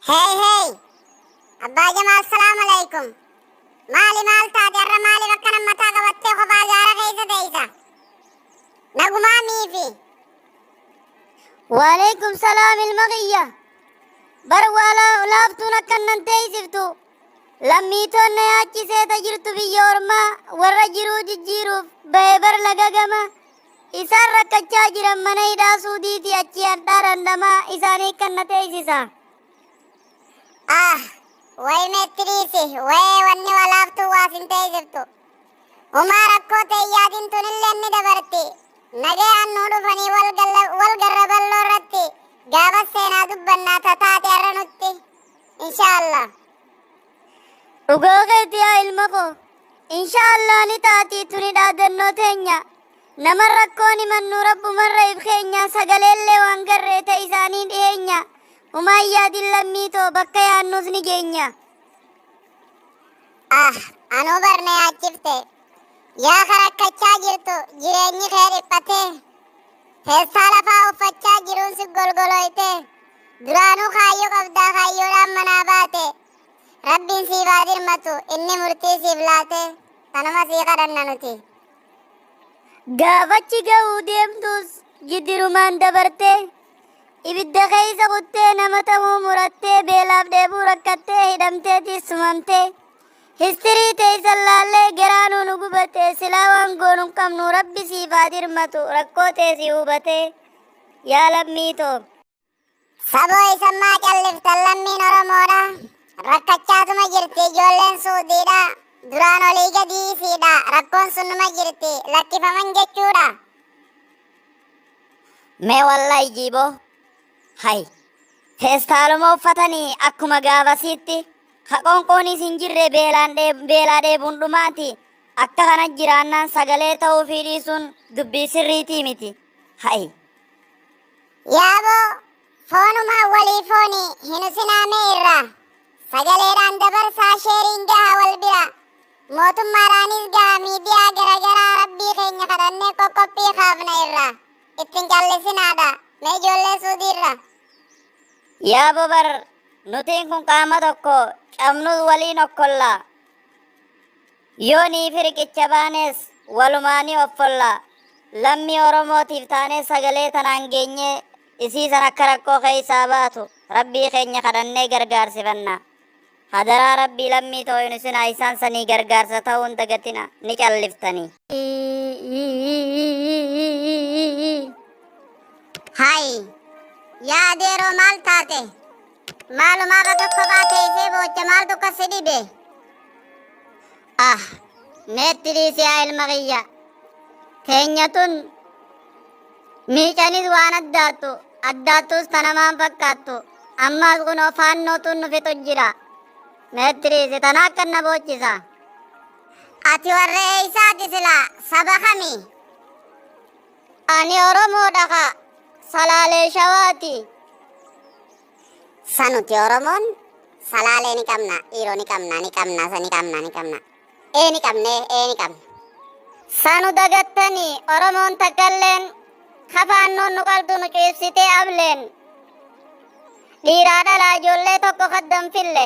Hey hey! Abbaa Jamaal, salaam alaikum. Maali, maal taate har'a? Maaliif akkana mataa qabattee kophaa gaara keessa teessa? Nagumaa miifi? Waalaikum salaam, ilma kiyya. Bar waa laaftuun akkan nan teessiftu. Lammiitoon na yaachiseeta jirtu biyya ormaa, warra jiruu jijjiiruuf bahe bar laga gama. Isaan rakkachaa jiran mana hidhaa Suudiiti, achii hadhaa dhandhamaa isaanii kan na teessisa. Ah, wayi meetti dhiisi. Wayee wanni waa laaftuu waa sin teessiftu. Humaa rakkoo ta'e yaadin, tunillee ni dabarti. Nagayaan nuu dhufanii wal garra balloo irratti gaafas seenaa dubbannaa tataate har'a nutti. Inshaallah. Dhugaa keeti yaa ilma koo. Inshaallah ni taati, tuni dhaadannoo teenya. Nama rakkoon himannu rabbumarra if keenya, sagaleellee waan garree ta'e isaanii dhiheenya. Humaan yaadin lammii too, bakka yaannus ni geenya. Ah, anuu barna yaachifte. Yaa ka rakkachaa jirtu, jireenyi kee dhiphatee. Teessaa lafaa uffachaa jiruun si golgoloyte. Duraanuu kaayyoo qabdaa, kaayyoodhaan manaa baate. Rabbiin siif haa dirmatu, inni murtii siif laate. Tanuma sii kadhanna nuti. Gaafachi ga'uu deemtus jiddirumaan dabartee, ibidda keessa kuttee, nama ta'uu murattee, beelaaf dheebuu rakkattee, hidhamteetis sumamtee. History teessan laallee garaanuu nu gubate, silaa waan goonu hin qabnu. Rabbi siif haa dirmatu, rakkoo teesi hubatee, yaa lammii too. Saboo isammaa calliftan, lammiin Oromoodha. Rakkachaatuma jirti ijoolleen Suudiidha. Duraan olii gadii isiidha. Rakkoon sun numa jirti. Lakkifaman jechuudha. Mee wallahi jiiboo hay feestaaluma uffatanii akkuma gaafasiitti haqoonqoonis hin jirre, beelaan beelaa dheebuun dhumaati. Akka kana jiraannaan sagalee ta'uu fi dhiisuun dubbii sirriitii miti hay. Yaaboo, foonumaan walii fooni hin usinaamee irraa. Sagaleedhaan dabarsaa, shareiin gaha wal bira. Mootummaadhaanis gaha miidiyaa garagaraa, rabbii keenya kadhannee qoqqophii kaafna irraa. Ittiin callisinaadha. Mee ijoollee Suudiirra. Yaaboo, bar nutiin kun qaama tokko, cabnus waliin okkollaa. Yoo nii fi riqicha baanes walumaanii offollaa. Lammii Oromootiif taanee sagalee tanaan geenyee isiisan akka rakkoo keessaa baatu rabbii keenya kadhannee gargaarsifanna. Hadaraa rabbii, lammii too'in isinaa isaan sanii gargaarsa ta'uun dagatina, ni calliftanii. Hai, yaa adeeroo, maal taate? Maalumaa bakka kophaa teessee boocha? Maaltu akkas si dhibe? Ah, meetti dhiisi yaa ilma kiyya. Teenya tun miicanis waan addaattu, addaattus tanamaan fakkaattu. Ammaas kunoo faannootuun nu fixu jira. Meetti dhiisi, tana akka na boochisa. Ati warra eeysaati silaa, saba kami? Ani Oromoodha ka Salaalee Shawaati. Sanuti Oromoon Salaalee ni qabna, dhiiroo ni qabna, ni qabna, sa ni qabna, ni qabna. Ee ni qabne, ee ni qabna. Sanu dagattanii Oromoon takkalleen kafaannoon nu qaltu nu ciibsitee ableen. Dhiiraa dhalaa ijoollee tokko kaddan fille.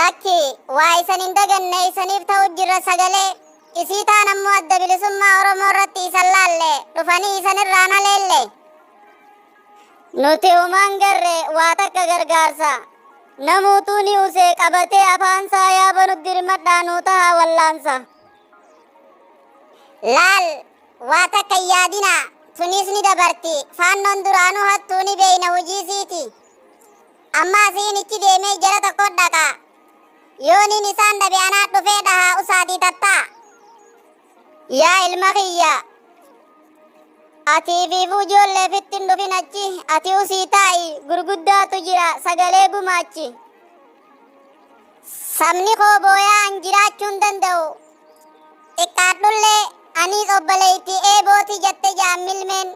Lakki, waa isan hin daganne, isaniif ta'u jirra sagalee. Isii taan ammoo Adda Bilisummaa Oromoo irratti isan laalle, dhufanii isanirraan haleelle. Nuti humaan garre waa takka gargaarsa. Namuutuu ni usee qabatee afaansaa, yaabanu dirmadhaa nuu tahaa wallaansa. Laal, waa takka hin yaadina, tunis ni dabarti. Faannoon duraanuu hattuu ni beeyna hujiisiiti. Amma asiin ichi deemee jara tokko dhaqa. Yooniin isaan dhabe anaa dhufee dhahaa, usaatii tattaa. Yaa ilma kiyya, atii fi ijoollee fitti hin dhufin achi, ati usii taa'i, gurguddaatu jira, sagalee gumaachi. Sabni koo booyaa an jiraachuu hin danda'u. Xiqqaadhullee aniis obboleettii eebooti jette jaan milmeen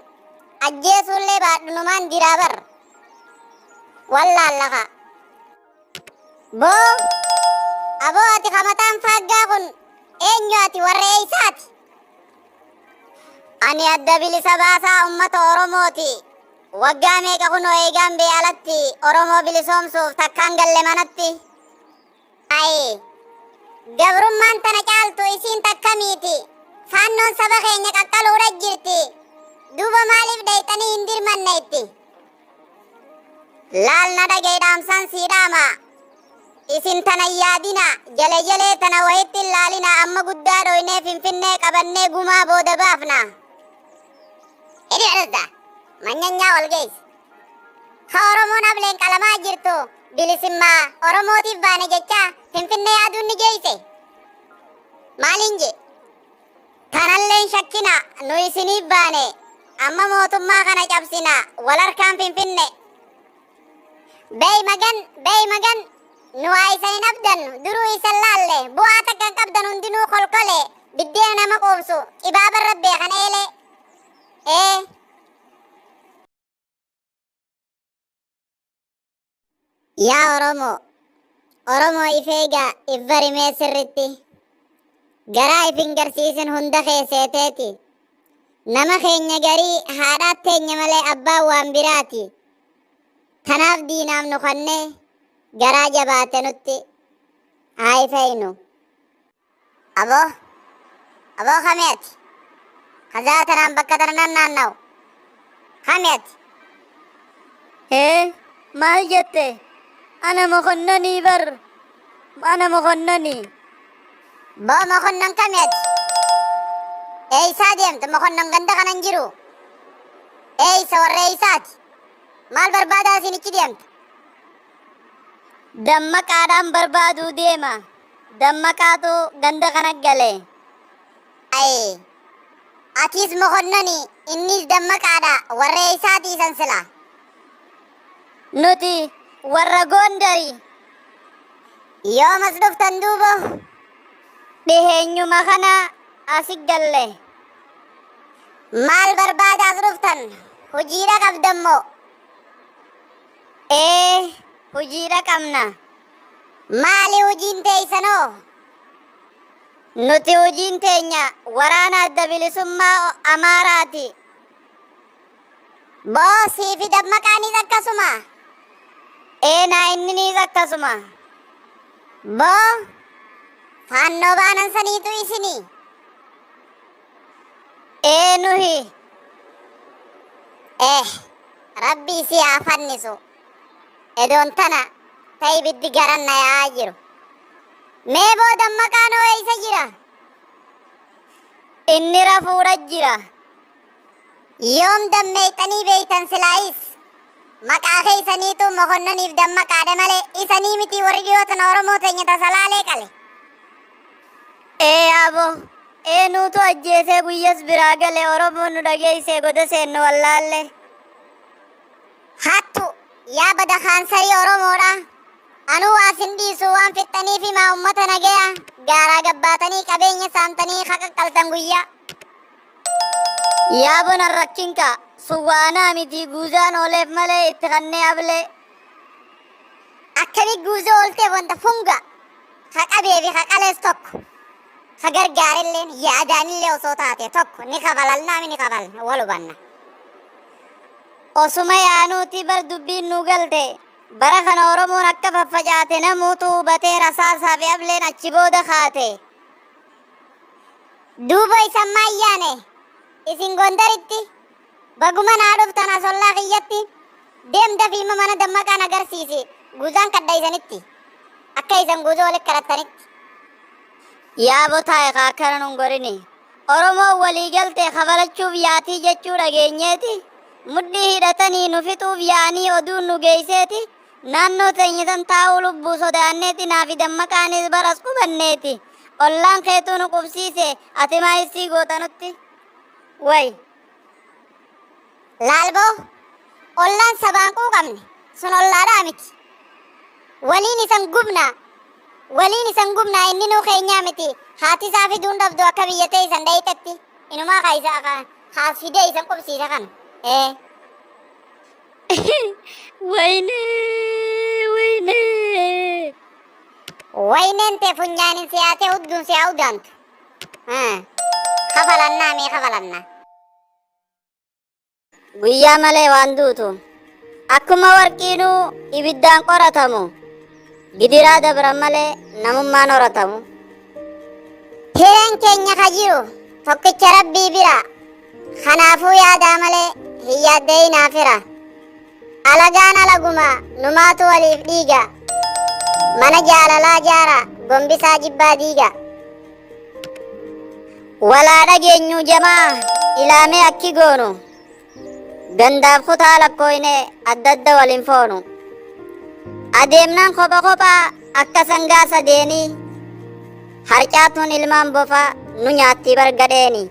ajjeesuullee baadhunumaan diraa bar. Wallaallaka. Boo, aboo, ati kamataan faaggaa kun eenyu, ati warra eeysaati? Ani Adda Bilisa Baasaa Ummata Oromooti. Waggaa meeqa kunoo eegaan bee alatti Oromoo bilisoomsuuf takkaan galle manatti. Ayi! Gabrummaan tana caaltu isiin takkamiiti. Faannoon saba keenya qaqqaluudha jirti. Duuba maaliif dhayxanii hin dirmanne itti? Laal na dhaga'i dhaamsaan sii dhaama. Isin tana hin yaadina, jale jalee tana wahitti hin laalina amma guddaa dhoynee Finfinnee qabannee gumaa booda baafna. Hidhi dhadda. Manyanyaa wal geessi. Ka Oromoon ableen qalamaa jirtu bilisimmaa Oromootiif baane jechaa Finfinnee yaaduun ni geesse. Maaliin jee? Tanalleen shakkina nu isiniif baane amma mootummaa kana cabsina wal harkaan Finfinne. Bey magan, bey magan, nu waa isan hin abdannu, duruu isan laalle, bu'aa takka hin qabdan hundinuu kolkole, biddeena nama quubsu, cibaaba irra beekan eelee. Ee. Yaa Oromoo, Oromoo if eegaa, if bari mee sirritti. Garaa if hin garsiisin hunda kee seeteeti. Nama keenya garii haadhaat teenya malee abbaan waan biraati. Tanaaf diinaaf nu kannee garaa jabaate nutti haa ifaynu. Aboo aboo kami ati? Kazaa tanaan bakka tana nan naanna'u. Kami ati? Ee maal jette? Ana mokonnonii bar. Ana mokonnonii. Boo mokonnon kami ati? Eeysaa deemta mokonnon ganda kana hin jiru. Eeysa warra eeysaati? Maal barbaadaa asiin ichi deemta? Dammaqaadhaan barbaaduu deema. Dammaqaatu ganda kana gale. Ayi. Atis mokonnoni innis dammaqaadha warra eeysaati isan sila? Nuti warra Gondari. Yoom as dhuftan duubo? Dhiheenyuma kana asi galle. Maal barbaada as dhuftan? Hojiidha qabdan moo? Ee, hojiidha qabna. Maali hojiin teeysanoo? Nuti hojiin teenya waraana adda bilisummaa Amaaraati. Boo sii fi dammaqaanis akkasuma? Ee naa inniniis akkasuma. Boo faannoo baanan saniitu isini? Ee nuhi. Eh rabbi isii haa fannisu. Edoon tana ta ibiddi garan na yaa'aa jiru. Mee boo dammaqaan hoo eessa jira? Inni rafuudha jira. Yoom dammeeyxanii beeytan silaayis? Maqaa keeysaniitu mokonnoniif dammaqaadha malee isanii miti warri dhiyoo tana Oromoo teenya ta Salaalee qale. Ee abo, ee nuutu ajjeesee guyyas biraa gale Oromoon nu dhageeysee goda seennu wallaalle. Hattu yaa bada kaansarii Oromoodha. Anuu waa sin dhiisu waan fixxaniif himaa ummata nagaya gaaraa gabbaatanii qabeenya saamtanii kaqaqqaltan guyyaa. Yaabo nan rakkinka sun waa anaa miti guuzaan ooleef malee itti kannee ablee. Akkami guuzoo oolteef wanta funga ka qabee fi ka qalees tokko ka gargaarelleen yaadaanillee osoo taate tokko ni kafalalnaami ni kafalna wal hubanna. Osuma yaanuuti bar dubbiin nu galte bara kana Oromoon akka faffacaate namuutu hubatee rasaasaa fi ableen achi booda kaate. Duuba isan maayyaane isin Gondaritti baguma naa dhuftan as ollaa kiyyatti deem dafiima mana dammaqaan agarsiisi guuzaan kadha isanitti akka isan guuzoo walitti kadhattanitti. Yaabo taa'e ka akkana nun gorini. Oromoon walii galte kafalachuuf yaatii jechuu dhageenyeeti. Mudhii hidhatanii nu fixuuf yaa'anii oduun nu geeyseeti. Naannoo teenya san taa'uu lubbuu sodaanneeti naafi dammaqaanis bar as qubanneeti. Ollaan keetuu nu qubsiise ati maa issii goota nutti? Way. Laalboo ollaan sabaan quuqamne sun ollaadhaa miti. Waliin isan gubna waliin isan gubna inni nuu keenyaa miti haati isaa fiduun dhabdu akka biyya tee isan dhayxetti inumaa kaa isa kaa fidee isan qubsiise kana. Ee. Waynee waynee. Wayneen tee funyaanin si haatee hudduun si haa udaantu. Kafalannaa mee kafalannaa. guyyaa malee waan duutu. Akkuma warqiinuu ibiddaan qoratamu, gidiraa dabran malee namummaan horatamu. Hireen keenya ka jiru tokkicha Rabbii bira. Kanaafuu yaadaa malee hin yaadda'inaa fira. Alagaan alaguma numaatu waliif dhiiga. Mana jaalalaa jaara gombisaa jibbaa diiga. Walaa dhageenyuu jamaa ilaamee akki goonu. Gandaaf kutaa lakkooyne adda adda waliin foonu. Adeemnaan kopha kophaa akka sangaa sadeenii. Harcaatuun ilmaan bofa nu nyaattii bargadheeni.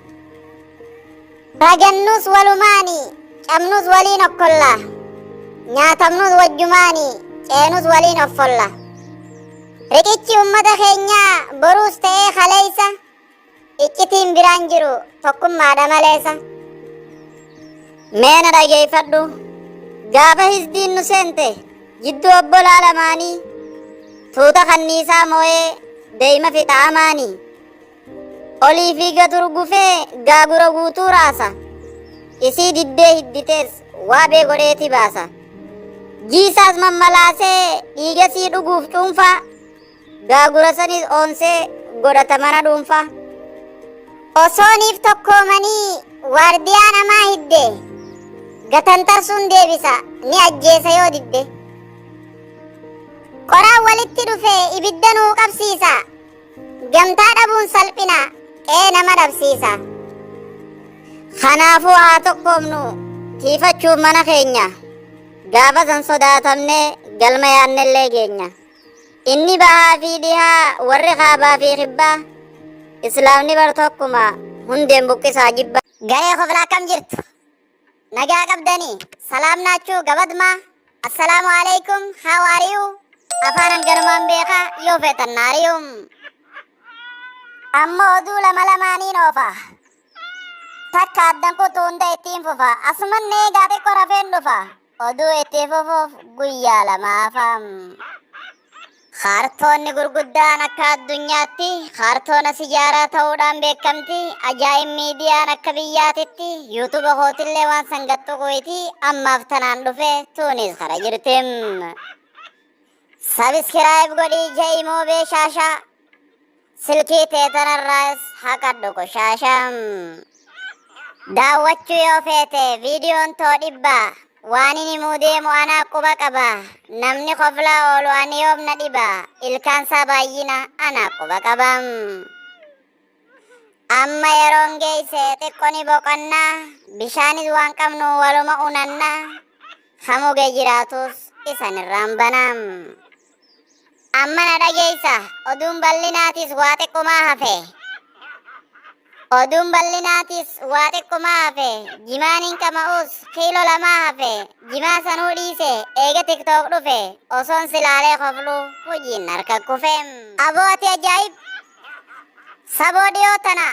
Ragannus walumaani, cabnus waliin okkolla. Nyaatamnus wajjumaani, ceenus waliin offolla. Riqichi ummata keenyaa boruus ta'ee kaleessa, iccitiin biraan jiru tokkummaadha maleessa. Mee na dhageeffadhu. Gaafa hisdiin nu seente jidduu obbolaa lamaanii tuuta kanniisaa moo'ee deeyma fixa amaanii. Olii fi gad hurgufee gaagura guutuu raasa. Isii diddee hidditees waabee godheeti baasa. Jiisaas mammalaasee dhiigasii dhuguuf cuunfaa. Gaagura sanis oonsee godhata mana dhuunfaa. Osooniif tokkoomanii waardiyaa namaa hidde, gatantarsuun deebisa ni ajjeesa yoo didde. Qoraan walitti dhufe ibidda nuu qabsiisa. Gamtaa dhabuun salphina qe'ee nama dhabsiisa. Kanaafuu haa tokkoomnu tiifachuuf mana keenya. Gaafa san sodaatamnee galma yaannellee geenya. Inni bahaa fi dhihaa warri kaabaa fi kibbaa islaamni bar tokkuma hundeen buqqisaa jibba. Garee kofla akkam jirtu? Nagaa qabdanii? Salaam naachuu gabadmaa? Assalaamu alaikum, how are you? Afaan hanganumaan beekaa yoo feetan naariyum. Amma oduu lama lamaaniin oofa. Takka addan kutu hunda ittiin fufa. Asuman eegaa xiqqoo rafeen dhufa. Oduu itti fufuuf guyyaa lamaafa. Kaartoonni gurguddaan akka addunyaatti kaartoona sijaaraa ta'uudhaan beekamti. Ajaa'ib miidiyaan akka biyyaatitti yuutuuba kootillee waan san gattuquiti ammaaf tanaan dhufe tuunis kara jirtim. Sabiskiraayib godhii ja'imoo beeshaashaa. Silkii tee tanarraas haqadhu qoshaashaa. Daawwachuu yoo feete viidiyoon too dhibba. Waan inni himuu deemu anaa quba qaba. Namni koflaa oolu ani yoom na dhiba. Ilkaansaa baay'ina anaa quba qaba. Amma yeroon geesse xiqqo ni boqonnaa. Bishaanis waan qabnu waluma unannaa. Hamugee jiraatus isan irraan banaa. Amma na dhageessa oduun bal'inaatis waa xiqqumaa hafe. Oduun bal'inaatis waa xiqqumaa hafe. Jimaan hin qama'us kiiloo lamaa hafe. Jimaa sanuu dhiise eega tiktook dhufe. Osoon silaalee koflu hojiin harka kufe. Aboo ati ajaa'ib! Saboo dhiyoo tana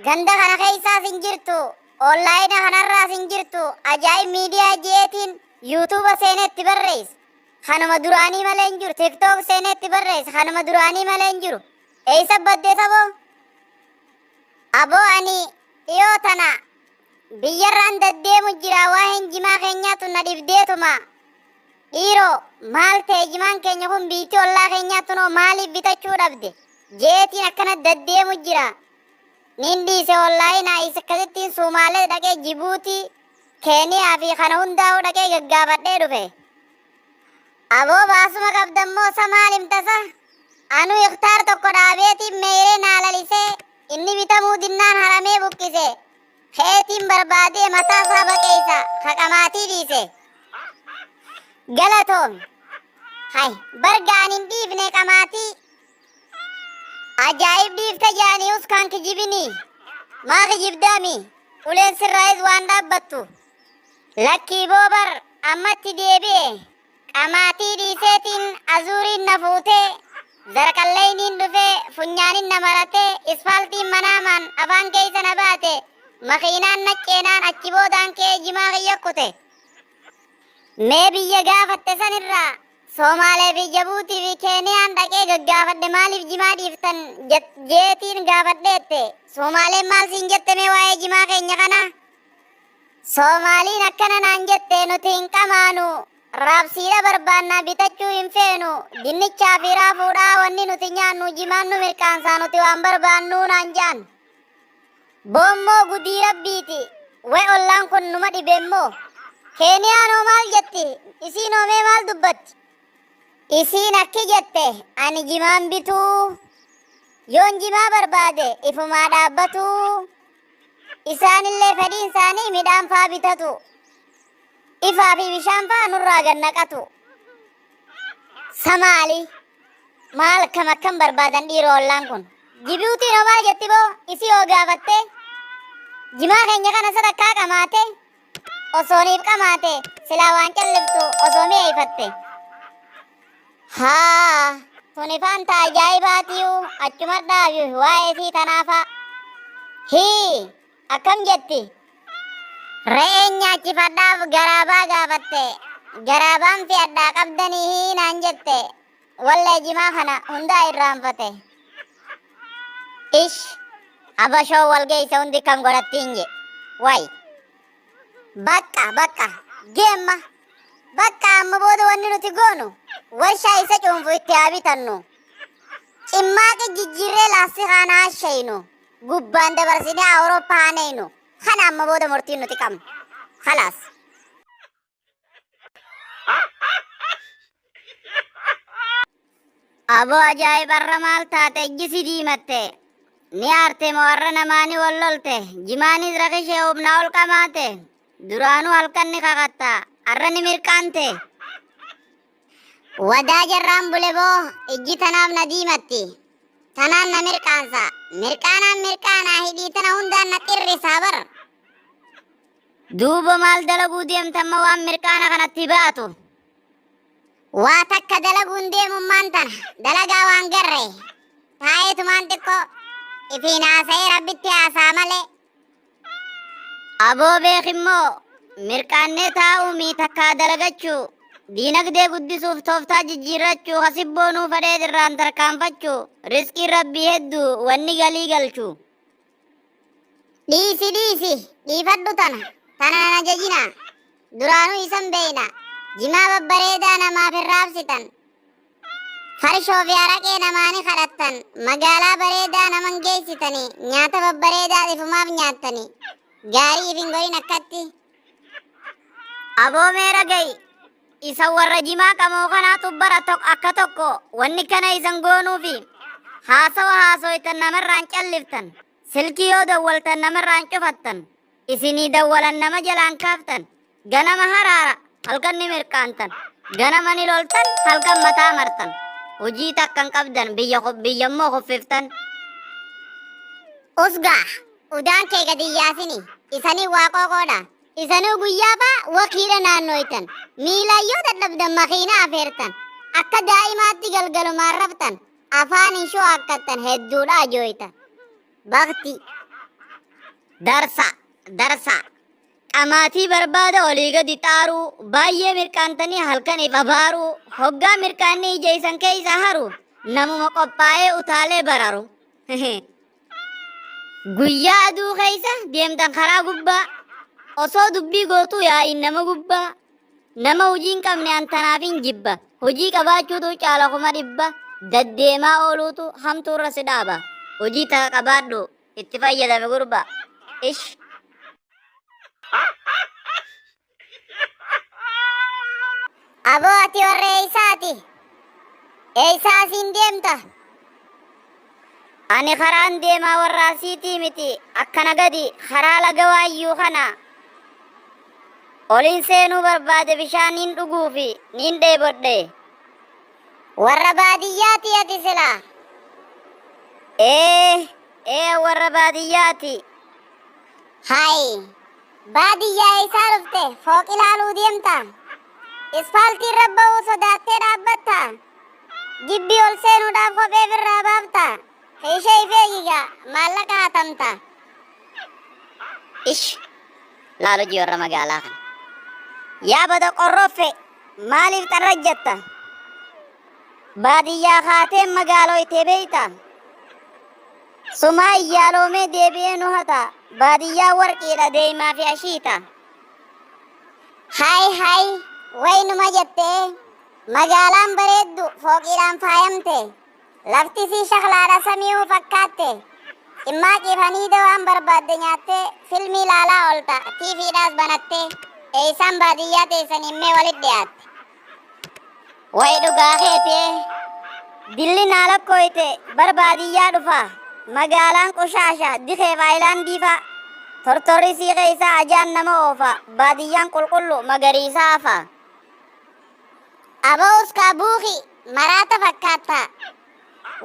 ganda kana keessaas hin jirtu. Onlaayina kanarraas hin jirtu. Ajaa'ib miidiyaa ji'eetiin yuutuuba seeneetti barreessa. Kanuma duraanii malee hin jiru. Tiktook seeneetti barreessa. Kanuma duraanii malee hin jiru. Eessa badde saboo? Aboo ani dhiyoo tana biyyarraan daddeemu jira waa'een jimaa keenyaatu na dhibdeetuma. Dhiiroo maal ta'e jimaan keenya kun biitti ollaa keenyaatu noo maaliif bitachuu dhabde? Jeetiin akkana daddeemu jira. Nin dhiise onlaayinaa isa akkasittiin Suumaalee dhaqee Jibuutii, Keeniyaa fi kana hundaa'uu dhaqee gaggaafadhee dhufe. Aboo baasuma qabdammoo sa maal himtasa? Anu hektaar tokko dhaabeetiin meeyree naa lalisee inni bitamuu dinnaan haramee buqqise. Keetiin barbaadee mataa isaa baqeessa haqamaatii dhiise. Galatoom. Hay barga ani hin dhiifne qamaatii. Ajaa'ib dhiifte jaanii us kan kijibini. Maa kijibdaami? Uleen sirraayis waan dhaabbattu. Lakkii boobar ammatti deebi'e. Qamaatii dhiiseetiin azuuriin na fuutee. Zarqalleeyniin dhufee funyaanin na maratee isfaaltiin manaamaan afaan keessa na baate. Makiinaan na ceenaan achi boodaan kee jimaa kiyya kute. Mee biyya gaafatte sanirraa Soomaalee fi Jabuutii fi Keeniyaan dhaqee gaggaafadhe maaliif jimaa dhiiftan jeetiin gaafadheette. Soomaaleen maal siin jette mee waa'ee jimaa keenya kanaa? Soomaaliin akkana naan jette, nuti hin qamaanu, raabsiidha barbaannaa, bitachuu hin feenu, dinnichaa fi raafuudhaa wanni nuti nyaannu, jimaan nu mirqaansaa, nuti waan barbaannuu naan ja'an. Boommoo gudii rabbiiti, way ollaan kun numa dhibeemmoo. Keeniyaanoo maal jetti? Isiinoo mee maal dubbatti? Isiin akki jette, ani jimaan bituu, yoon jimaa barbaade ifumaa dhaabbatuu. Isaanillee fedhiin isaanii midhaan faa bitatu. Ifaa fi bishaan faa nurraa gad naqatu. Samaali maal akkam akkam barbaadan dhiiroo ollaan kun. Jibuutiin hoo maal jetti boo, isii hoo gaafattee? Jimaa keenya kana sadarkaa qamaate, osoo niif qamaate silaa waan calliftu osoo mi'eeffatte. Haa, tuni faanta ajaa'ibaatiyu, achuma dhaabi waa'ee isii tanaafaa. Hii, akkam jetti? Re'een nyaachifadhaaf garaabaa gaafatte. Garaabaan fe'adhaa qabdanii hii naan jette. Wallee jimaa kana hundaa irraanfate. Ish, habashoo wal geessa hundi kam godhattiin je. Way. Bakka bakka geemma bakka, amma booda wanni nuti goonu warshaa isa cuunfu itti haa bitannu. Cimmaaqi jijjiirree laastikaa haa shaynu. Gubbaan dabarsinee Awurooppaa haa neeynu. Kana amma booda murtiin nuti qabnu. Khalaas. Aboo ajaa'ibarra maal taate, ijji si diimatte? Ni aarte moo har'a namaani wal lolte? Jimaanis rakishee humnaa ol qamaate? Duraanuu halkan ni kakatta, har'a ni mirqaante? Wadaa jarraan bule boo, ijji tanaaf na diimatti. Tanaan na mirqaansa. Mirqaanaan mirqaanaa hidhii tana hundaan na xirrisaa bar. Duuba maal dalaguu deemta amma waan mirqaana kanatti baatu? Waa takka dalaguun deemummaan tana dalagaa waan garre taa'eetumaan xiqqoo ifiin haasa'ee rabbitti haasaa malee. Aboo beekimmoo, mirqaannee taa'uu mii takkaa dalagachuu, diinagdee guddisuuf tooftaa jijjiirrachuu, hasibboo nuu fadhee irraan tarkaanfachuu, riskiin rabbii hedduu wanni galii galchu. Dhiisi dhiisi, dhiifadhu tana, tana nan ajajina, duraanuu isan beeyna, jimaa babbareedaa namaaf hin raabsitan, farshoo fi araqee namaani kadhattan, magaalaa bareedaa naman geessitani, nyaata babbareedaa ifumaaf nyaattani, gaarii if hin godhin akkatti. Aboo mee dhaga'i, isa warra jimaa qamoo kanaatu bara akka tokko wanni kana isan goonuufi haasawa haasoytan namarraan calliftan, silkii yoo dawwaltan namarraan cufattan, isinii dawwalan nama jalaan kaaftan, ganama haraara, halkan ni mirqaantan, ganama ni loltan, halkan mataa martan, hojii takkan qabdan, biyya biyya immoo kuffiftan. Usgaa udaan kee gadi yaasini, isanii waa qooqoodha. Isanuu guyyaa faa wakiidha naannooytan, miilaan yoo dadhabdan makiina afeertan, akka daa'imaatti galgalumaan raftan, afaan hin sho'aakkattan, hedduudha ajooytan. Bakti. Darsa darsa. Qamaatii barbaada olii gadi xaaruu, baay'ee mirqaantanii halkaniif abaaruu, hoggaa mirqaanni ija isan keessa haru, namuma qophaa'ee utaalee bararu. Guyyaa aduu keessa deemtan karaa gubbaa, osoo dubbii gootuu yaa'iin nama gubbaa, nama hojii hin qabne an tanaaf hin jibba, hojii qabaachuutu caala 100,000, daddeemaa ooluutu hamtuurra si dhaaba, hojii takka qabaadhu itti fayyadame gurba. Ish. Aboo ati warra eeysaati? Eeysaa asiin deemta? Ani karaan deemaa warra asiitii miti, akkana gadi karaa laga waayyuu kana. Olin seenuu barbaade, bishaan niin dhuguufi niin dheebodhe. Warra baadiyyaati ati silaa? Ee, ee, warra baadiyyaati. Hayi! Baadiyyaa eessaa dhufte? Fooq ilaaluu deemta? Ispaaltii irra ba'uu sodaattee dhaabbatta? Gibbii ol seenuudhaaf kophee firraa baafta? Ishee if eegigaa maallaqa hatamta. Ish! Laal hojii warra magaalaa kana. Yaa bada qorroffe, maaliif xarrajjatta? Baadiyyaa kaatee magaaloytee beeyta? Sumaa iyyaaloomee deebi'ee nu hata. Baadiyyaa warqiidha deemaa fi ashiita. Hay hay way numa jettee magaalaan bareeddu fooqiidhaan faayamte lafti sii shaklaadha sami'uu fakkaatte cimmaaqiif haniida waan barbaadde nyaattee filmii laalaa oolta tiifiidhaas banattee eeysaan baadiyyaa teessaniin mee walit dhiyaatte. Way dhugaa keetee dilli naa lakkooyte bar baadiyyaa dhufa magaalaan qushaasha dikee faayilaandii fa tortorri sii keeysaa ajaan nama oofa baadiyyaan qulqullu magariisaa hafa. Aboo uskaa buuki maraata fakkaatta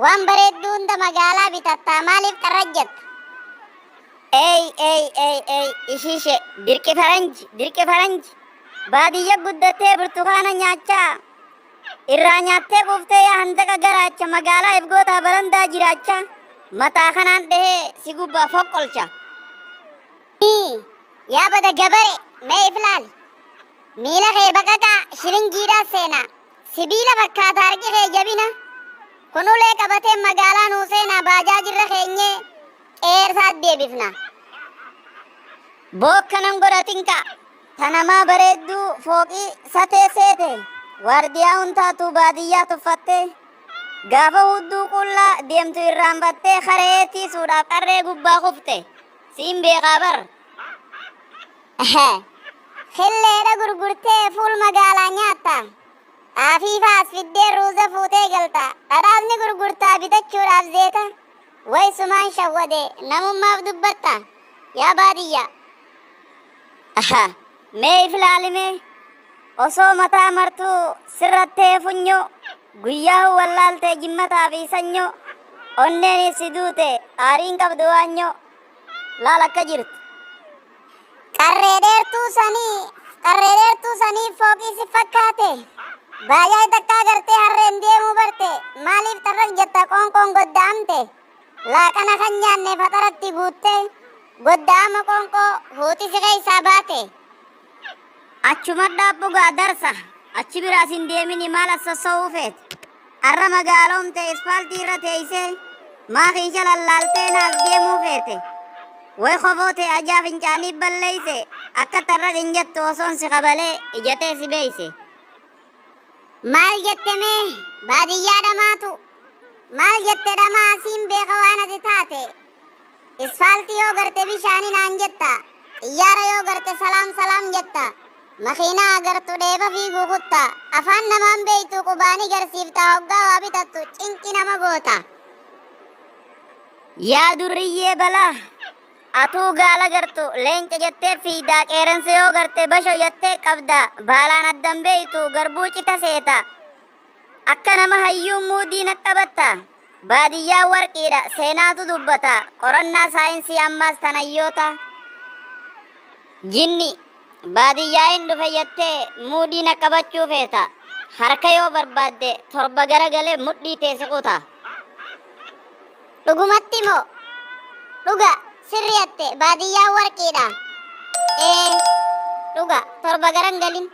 waan bareedduu hunda magaalaa bitattaa maaliif xarrajjatta? Ey ey ey ey ishiishe dirqi faranji dirqi faranji baadiyya guddattee burtukaana nyaachaa irraa nyaattee quuftee yaa handaqa garaacha magaalaa ifgootaa barandaa jiraacha mataa kanaan dhehee si gubbaa foqqolcha. Yaa bada gabare mee if laali miila kee baqaqaa shilingiidhaa seenaa sibiila fakkaata harki kee jabina kun ulee qabatee magaalaa nuu seenaa baajaajirra keenyee qeersaat deebifna. Bookkanan godhatinka tanamaa bareedduu fooqii satee seete waardiyaa huntaatu baadiyyaa tuffattee gaafa hudduu qullaa deemtu irraanfattee haree tiisuudhaaf qarree gubbaa kufte siin beekaa bar. Killeedha gurgurtee fuul magaalaa nyaatta. Xaafii faas fiddee ruuza fuutee galta. Dhadhaasni gurgurtaa bitachuudhaaf zeeta. Way sumaan shawwade namummaaf dubbatta. Yaa baadiyyaa. Mee if ilaalimee osoo mataa martuu sirrattee funyoo guyyaa wallaaltee jimmataa fi sanyoo onneen si duute aariin qabdu waanyoo laal akka jirtu. Qarree dheertuu sanii qarree dheertuu sanii fooqii si fakkaate. Baay'ee takkaa gartee harreen deemuu barte maaliif xarraq jetta qoonqoon godda'amte. Laaqana kan nyaanne faxaratti guutte godda'ama qoonqoo huuti si keessaa baate. Achuma dhaabbugaa darsa achi biraas hin deemini maal as sossoo'uu feete. Arra magaaloomte ispaaltii irra teeysee maa kiisha lallaaltee naas deemuu feete. Way kofoo ajaa fincaanii balleeyse akka xarraq hin jettu osoon si kabalee ijatee si beeyse. Maal jette mee baadiyyaa dhamaatu maal jette dhamaa siin beeka waan ati taate. Isfaaltii yoo garte bishaanii naan jetta xiyyaara yoo garte salaam salaam jetta makiinaa agartu dheeba fiiguu kutta afaan namaan beeytu qubaanii garsiifta hoggaa waa bitattu cinqi nama goota. Yaa durriyyee balaa atuu gaala gartu leenca jettee fiidaa qeeransa yoo garte basho jettee qabda baalaan addan beeytu garbuu cita seeta akka nama hayyuu muudii naqqabatta baadiyyaa warqiidha seenaatu dubbata qorannaa saayinsii ammaas tanayyoota jinni baadiyyaa hin dhufe jettee muudii naqqabachuu feeta harka yoo barbaadde torba garagalee mudhii teesse kuta. Dhugumatti moo dhuga sirriyatte baadiyyaan warqiidha. Ee dhuga torba garan galin.